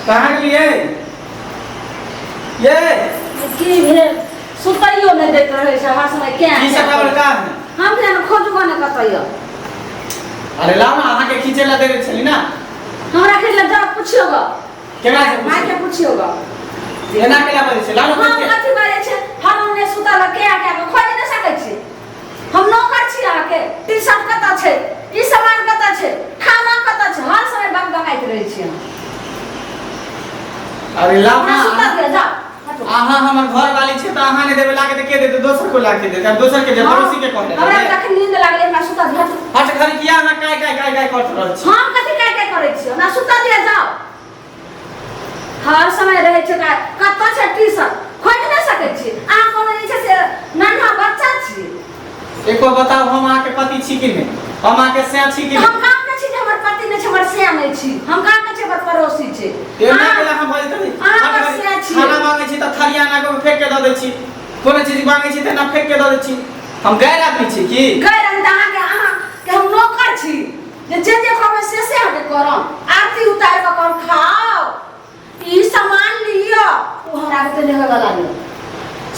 कहाँ गेलियै ये? की भेल? सुतैयो नहि दैत रहै छै हर समय। क्या की सब खबर का? हम ने खोजबो ने कतऽ यऽ। अरे लाउ ना, अहाँके खींचे ला देने छली ना। हमरा खेत लग जाओ, पुछियो ग। केना से? माय के पुछियो ग। एना केना बजै छै? लाउ ना। हम खोज के। कथी बाजै छै? हम ने सुतल के आ के खोज नहि सकै छी? हम नौकर छी अहाँके? टी शर्ट कतऽ छै, ई सामान कतऽ छै, खाना कतऽ छै, हर समय बकबकाइत रहै छी हम। अरे लाउ ना। हमरा सुतल दिअ, जाओ हटो। अहाँ हमर घर वाली छी तऽ अहाँ नहि देबै लाके तऽ के देतै? दोसर को लाके देतै? आब दोसर के जे पड़ोसी के कहने हमरा देबै? तखन नींद लागलै, हमरा सुतल दिअ, हटो। हट घर, किया अहाँ काय काय काय काय करत रहल छी? हम कथी काय काय करै छी? हमरा सुतल दिअ, जाओ। हर समय रहै छै कतऽ छै टी शर्ट, खोजि नहि सकै छी? अहाँ कोनो जे छै से नन्हा बच्चा छी? एको बताउ, हम अहाँके पति छी कि नहि? हम अहाँके सैं छी कि हम नहि? कहाँ कहै छी जे हमर पति नहि छै, हमर सैं नहि छी? हम कहाँ कहै छी हमर पड़ोसी छै? एना अहाँ- केला हम बजैत रही? अहाँ हट बस घड़ी, सैं छियै। खाना मांगै छी तऽ थरिया एना कऽ फेंक के दऽ दै छी, कोनो चीज मांगै छी तऽ एना फेंक के दऽ दै छी। हम गैर आदमी छी की? गैर हम तऽ अहाँके, अहाँके हम नौकर छी जे जे जे कहबै से से अहाँके करम? आरती उतारि कऽ कहब खाओ, ई सामान लिअ, ओ हमरा के नहि होयवला नहि,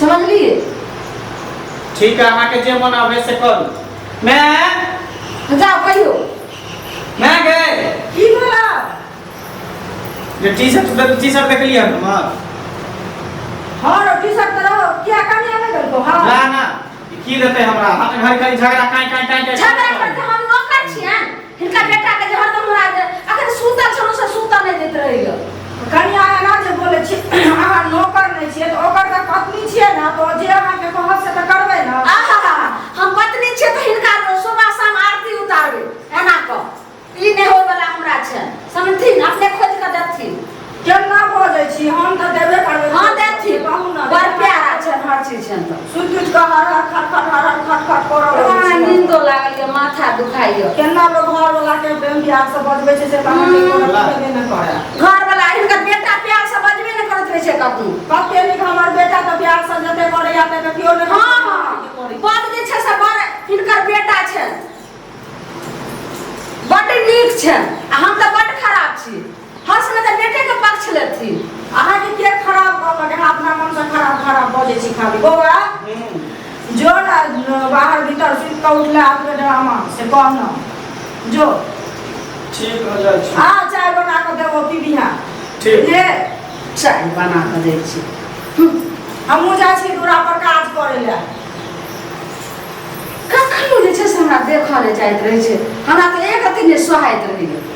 समझलियै? ठीक है, अहाँके जे मन आबै से करू। मैं जाओ, कहियो। मैं गए। की भेला? जे टी शर्ट, टी शर्ट देखलियै हमर? हँ, टी शर्ट तऽ रहो। किया, कनिया नहि देलकौ? हँ। ला ना, ई की देतै हमरा? हाथ घर खाली झगड़ा काय काय काय काय। झगड़ा करते? हम नौकर छियनि हिनका बेटा के जे हरदम हमरा जे अखन सुतल छलहुँ से सुतल नहि दैत रहैया। कनिया, एना जे बोलै छी, अहाँ नौकर नहि छियै तऽ ओकर तऽ पत्नी छियै ने, तऽ जे अहाँके कहत से तऽ करबै ने। आहा, हम पत्नी छियै तऽ हिनका सुबह शाम आरती उतारबै एना कऽ? ई नहि होय वाला हमरा छै, समझथिन? अपने खोजि कऽ देथिन। केना बजै छी? हम तऽ देबे करबै। हँ, देथिन। कहू ने। बड़ प्यारा छनि, हर चीज छनि तऽ। सुति उठि कऽ हर हर खट खट हर हर खट खट करऽ लगै हमरा छियै। नींदो लागल यऽ, माथा दुखाइ यऽ। केना लोक घरवला के प्रेम प्यार से बजबै छै से तऽ अहाँके कोनो बुझेबे नहि करए। घर वाला हिनकर बेटा प्यार से बजबे नहि करैत रहै छै कखनो। कते नीक हमर बेटा तऽ प्यार से जते करैया तते केओ नहि। हँ, बड जे छै से बड़ हिनकर बेटा छै, बड नीक छै आ हम तऽ बड खराब छी। हर समय तऽ बेटे के पक्ष लेथिन। अहाँके के खराब कहलक? अहाँ अपना मनसँ खराब खराब बजै छी खाली। बौआ, जो ने बाहर भीतर, सुति कऽ उठले अपने ड्रामा से कह न, जो। ठीक हो जाइ छी। आ चाय बना कऽ देबो, पीबिहा। ठीक। ले। चाय बना कऽ दै छी। हमहूँ जाइ छी दूरा पर काज करै लए। कखनो जे छै से हमरा देखऽ नहि जाइत रहै छै, हमरा तऽ एक अथी नहि सोहाइत रहैए।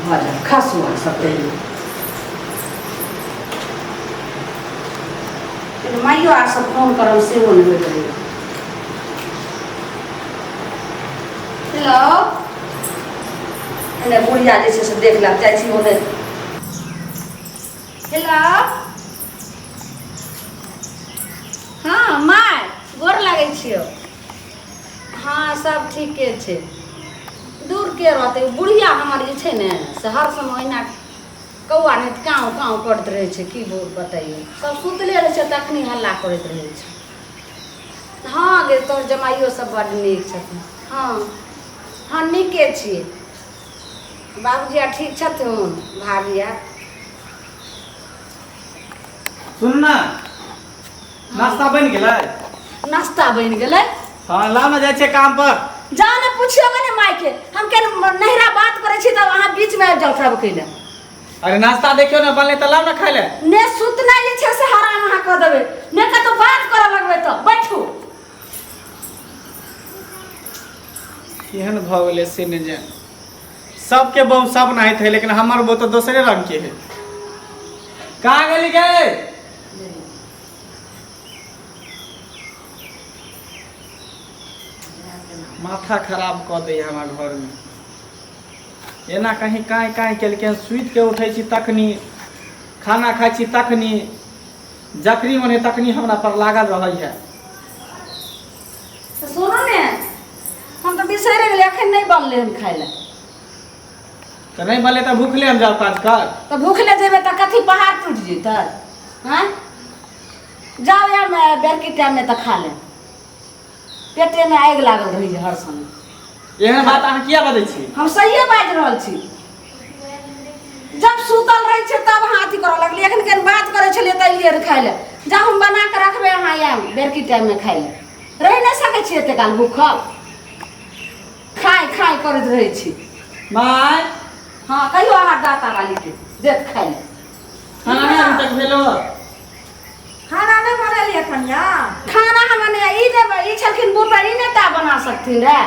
भऽ जाए, खसू अहाँ सब तैयो। माइयो आर सब फोन करब सेहो नहि होइत रहैए। हेलो, एने बुढ़िया जे छै से देख लग जाइ छी ओने। हेलो, हँ माय, गोर लागै छियौ। हँ, सब ठीके छै। दूर के रहतै? बुढ़िया हमर जे छै ने से हर समय ओहिना कौआ नहि तऽ काँव काँव करैत रहै छै। की बतैयौ, सब सुतले रहै छै तखनी हल्ला करैत रहै छै। हँ गे, तोहर जमाइयो सब बड्ड नीक छथिन। हँ हँ, नीके छियै। बाबूजी आर ठीक छथुन? भाभी आर? सुन ना, नाश्ता बनि गेलै? नाश्ता बनि गेलै। हँ, ला ना, जाइ छियै काम पर। जाओ ने, पूछियो ने माय के। हम के नहिरा बात करै छी तब अहाँ बीच में आबि जाउ सब कैले। अरे नाश्ता देखियौ ने, बनलै तऽ लाउ ने खाय ले। ने सुतनाइ जे छै से हराम अहाँ कऽ देबै, ने कतौ बात करऽ लगबै तऽ बैठू। केहन भऽ गेलै से नहि जानि। सबके बहु सब नाहित है, लेकिन हमर बहु तऽ दोसरे रंग के है। कहाँ गेली गे? माथा खराब कऽ दैए हमरा घरमे। एना कहीं काँय काँय केलकै। सुति के उठै छी तखनी, खाना खाइ छी तखनी, जखनी मन है तखनी हमरा पर लागल रहै है। तऽ सुनू ने, हम तऽ बिसरि गेलियै, एखन नहि बनलै हन खाय लए। तऽ नहि बनलै तऽ भूखले हम जाउ काज कर? तऽ भूखले जेबै तऽ कथी पहाड़ टूटि जेतै? आँय, जाउ यार, बेरकी टाइममे तऽ खा लेब। पेटेमे आगि लागल रहैए हर समय। एहन बात अहाँ किया बजै छी? हम सहिए बाजि रहल छी। जब सुतल रहै छै तब अहाँ अथी करऽ लगलियै। एखन केहन बात करै छलियै तऽ एलियै खाय लए। जा हम बना कऽ रखबै, अहाँ आयब बेरकी टाइममे खाय लए। रहि नहि सकै छी एते काल भूखल, खाय खाय करैत रहै छी। माय। हँ कहियो अहाँ दाता वालीके देत खाय लए। खाना नहि अभी तक भेलो? खाना नहि बनेलियै कनिया? खाना हम नहि, ई नहि, ई छलखिन बूढ़, ई नहि ता बना सकथिन रे।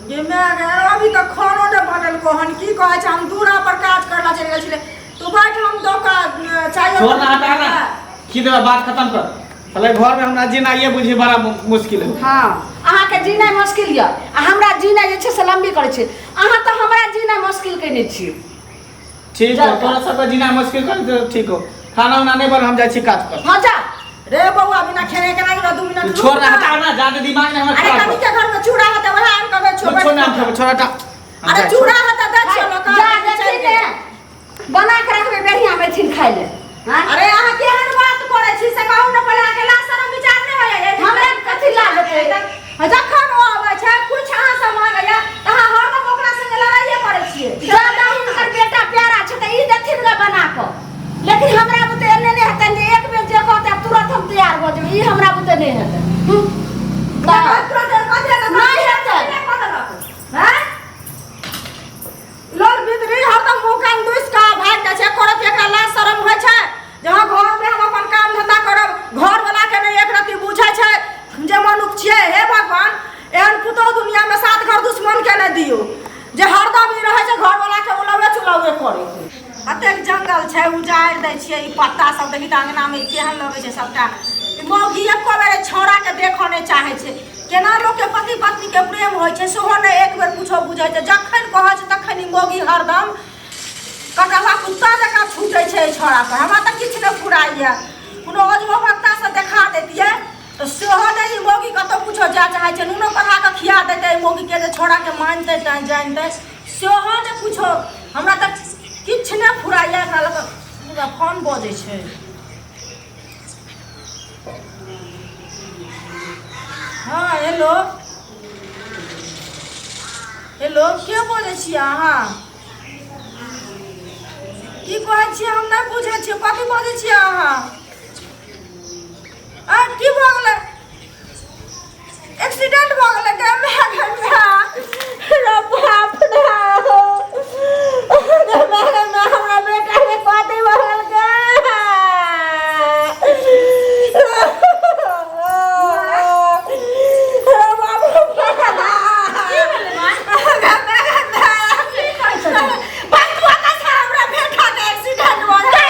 गे माय गे, अभी तक खानो नहि बनेलको हन। की कहै छै, हम दूरा पर काज करला चलि गेल छलै। तू बैठ, हम दऽ कऽ चाय। छोड़ ना, हटा ना, की देबा, बात खत्म कर। साले घर में हमरा जीना ये बुझी बड़ा मुश्किल है। हाँ, अहाँके जीनाइ मुश्किल यऽ आ हमरा जीनाइ जे छै से लम्बी करै छै। अहाँ तऽ हमरा जीनाइ मुश्किल कयने छी। ठीक हो, तोरा सबके जीना मुश्किल कर दे, ठीक हो, खाना उना नहीं बन, हम जाइ छी काज पर। हाँ जा। रे बौआ, बिना खेने केना जेबै? 2 मिनट तू छोड़ ना, हटा ना, ज्यादा दिमाग नहीं हमर अरे खराब कनी कर। के घर में चूड़ा हेतै, वएह आनि कऽ दै छियौ। छोड़ ना, हम खेबै, छोड़, हटा, हम अरे जाइ छी। चूड़ा हेतै, दै छियौ लऽ कऽ। जा देखी ने, बना के रखबै बढ़िया मेथिन खाइ ले। हाँ? अरे अहाँ केहन बात करै छी से कहू ने पहिले, अहाँके लाज शरम विचार नहि होइए? हमरा कथी लाज हेतै? जखन ओ अबै छै, कुछ अहाँ से मांगैया तऽ अहाँ हरदम ओकरा संगे लड़ाइए करै छियै। ज्यादा हुनकर बेटा प्यारा छै तऽ ई देथिन गे बना कऽ, लेकिन हमरा बुते एने नहि हेतै जे एक बेर जे कहतै तुरंत हम तैयार भऽ जेबै। ई हमरा बुते नहि हेतै। तुरंत कथी हेतै? नहि हेतै। नहि कऽ देलक हैं? लोल बिदरी हरदम मुँह कान दुसि कऽ भागि जाइ छै। एको रत्ती एकरा लाज शरम होइ छै जे हँ घरमे हम अपन काम धंधा करब? घरवला के नहि एक रत्ती बुझै छै जे मनुख छियै। हे भगवान, एहन पुतोहु दुनियामे सात घर दुश्मन के नहि दियौ जे हरदम ई रहै छै घरवला के उलौए चुलौए करै। कतेक जंगल छै, उजाड़ि दै छियै। ई पत्ता सब देखी तऽ अंगनामे ई केहन लगै छै सबटा। ई मौगी एको बेर एहि छौड़ाके देखऽ नहि चाहै छै। केना लोकके पति पत्नीके प्रेम होइ छै सेहो नहि एक बेर कुछो बुझै छै। जखन कहै छै तखन ई मौगी हरदम कटहवा कुत्ता जकाँ छूटै छै एहि छौड़ापर। हमरा तऽ किछु नहि फुराइए। कोनो अजबो भक्तासँ देखा दैतियै तऽ सेहो नहि। ई मौगी कतहु कुछो जाय चाहै छै। नूनो पढ़ा कऽ खिया दैतै एहि मौगीके जे छौड़ाके मानितै तऽ जानितै, सेहो नहि कुछो। हमरा तऽ किछु नहि फुराइए एकरा लऽ कऽ। पूरा फोन बजै छै। हँ हेलो हेलो, के बजै छियै अहाँ? की कहै छियै, हम नहि बुझै छियै। कथी बजै छियै अहाँ? आ की भऽ गेलै? एक्सीडेंट भऽ गेलै? गे माय, गे माय, रे बाप रे, गे माय, गे माय, हमरा बेटा के कथी भऽ गेल गे? रे बाप रे, गे माय, गे माय, बंधुआ का हमरा बेटा के एक्सीडेंट भऽ गेल।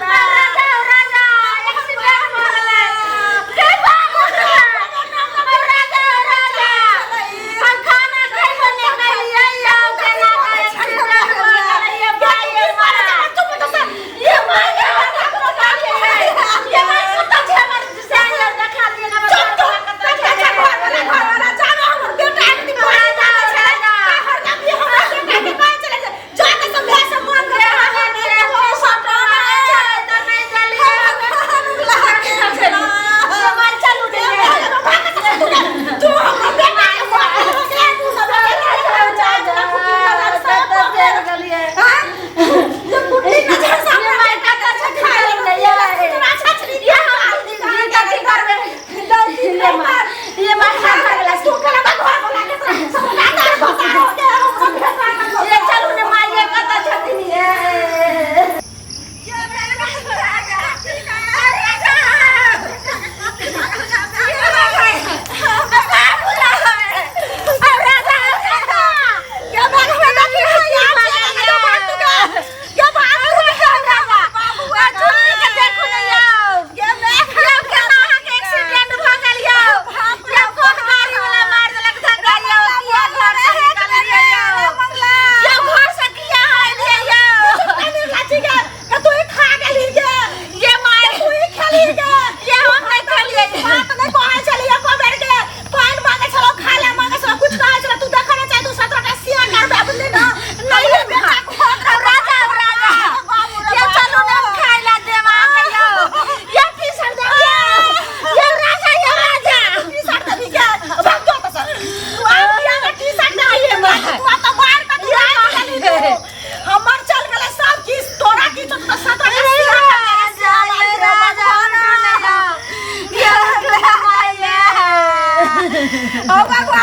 राजा राजा, एक्सीडेंट भऽ गेलै। गे बाबू, राजा राजा।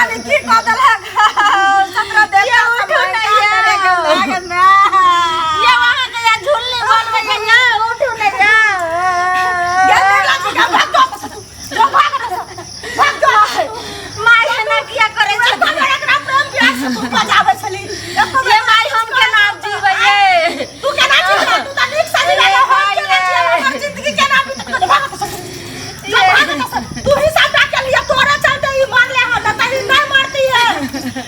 भगवान ई की कऽ देलक 17 देवता सब उठू ने यौ। ये ये अहाँ के या झुल्ली बनबै ये यौ उठू ने यौ जो भाग भाग जो माय एना किया करै तू छै एको बेर एकरा प्रेम प्यार से तू बजाबै छली एको ये बेर माय हम केना जीबै ये तू केना जीबै तू तऽ नीक से जीबै हम केना जीबै हमर जिंदगी केना बीतत भाग एतऽ से जो भाग एतऽ से तू ही सबटा के लिए तोरे चलते ई मरले हन नहि तऽ ई नहि मरती है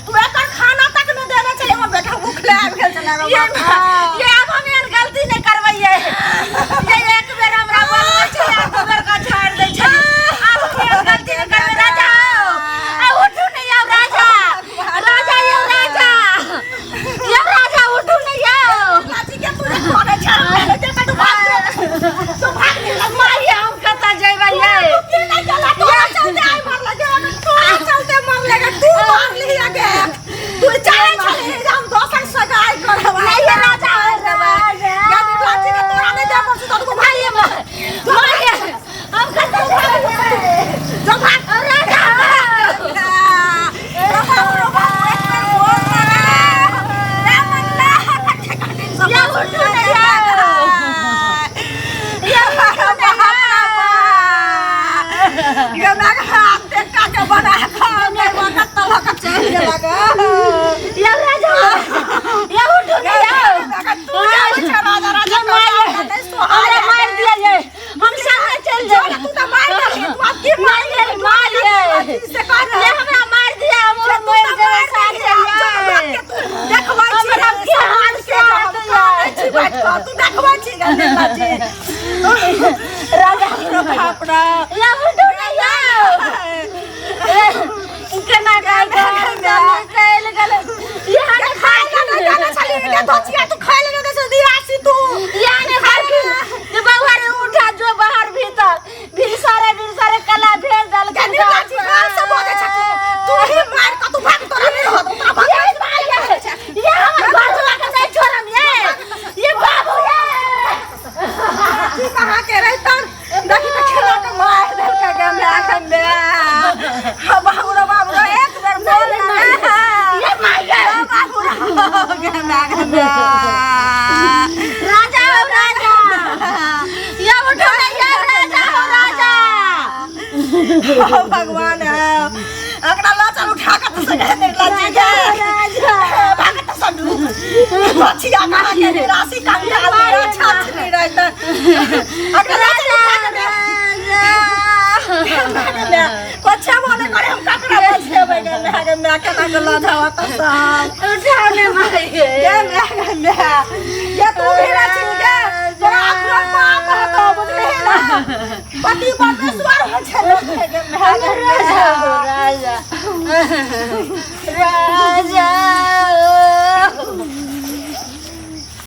तू एकर खाना तक नहि देने छली हमर बेटा भूखले आबि गेल छलै रे ये बाप। ये आब हम एहन गलती नहि करबै ये ये एक बेर हमरा बोलबै छै आ दू बेर का झाड़ि दै छै आब हम एहन गलती नहि करबै राजा आ उठू नहि यौ राजा राजा यौ राजा यौ राजा उठू नहि यौ लाची के तू जे करे छै पहिले जे तू भाग जो तू भाग निकल माय हम कतऽ जेबै ये तू के नहि गेला तोरा चलते आइ मरले गे तोरा चलते मरले गे तू मारली गे तू चाहे छली जे हम दोसर सगाई करब नहीं ये राजा राजा गाड़ी लाची के तोरा नहि देबो से तू भाग माय माय हम कतऽ जेबै जो भाग राजा या उठू ने यौ या उठू ने यौ राजा या उठू ने यौ ये माय हमरा मार दिया ये हम संगे चल जेबै मार ये मार ये ये हमरा मार दिया हम मर जेबै साथे ये हमरा के हाल से आत ये राजा या उठू ने यौ केना गाय निकलि गेलै यहाँ ने खाय यहाँ ने खाय जे बाहर उठा जो बाहर भीतर भिनसरे भिनसरे कला भेज देलखिन ये हमर घर दुआर के नहीं छोड़म ये ये बाबू ये ये माय राजा हो राजा ये उठो ना ये राजा हो राजा भगवान एकरा लऽ चल उठा कऽ तऽ सगे निर्लज्जी के राजा भागत सडू बचिया कहाँ के निराशी कंगाल मेरा छाछ नहीं रहता एकरा लऽ चल उठा कऽ दे। कोछे मोने करे हम ककरा बचेबै गे माय गे माय केना के लऽ जाओ तऽ सब उठाओ ने माय गे माय गे माय गे तू भी रह छी गे तोरा अपनो पाप हेतौ बुझलिही ना पति परमेश्वर होइ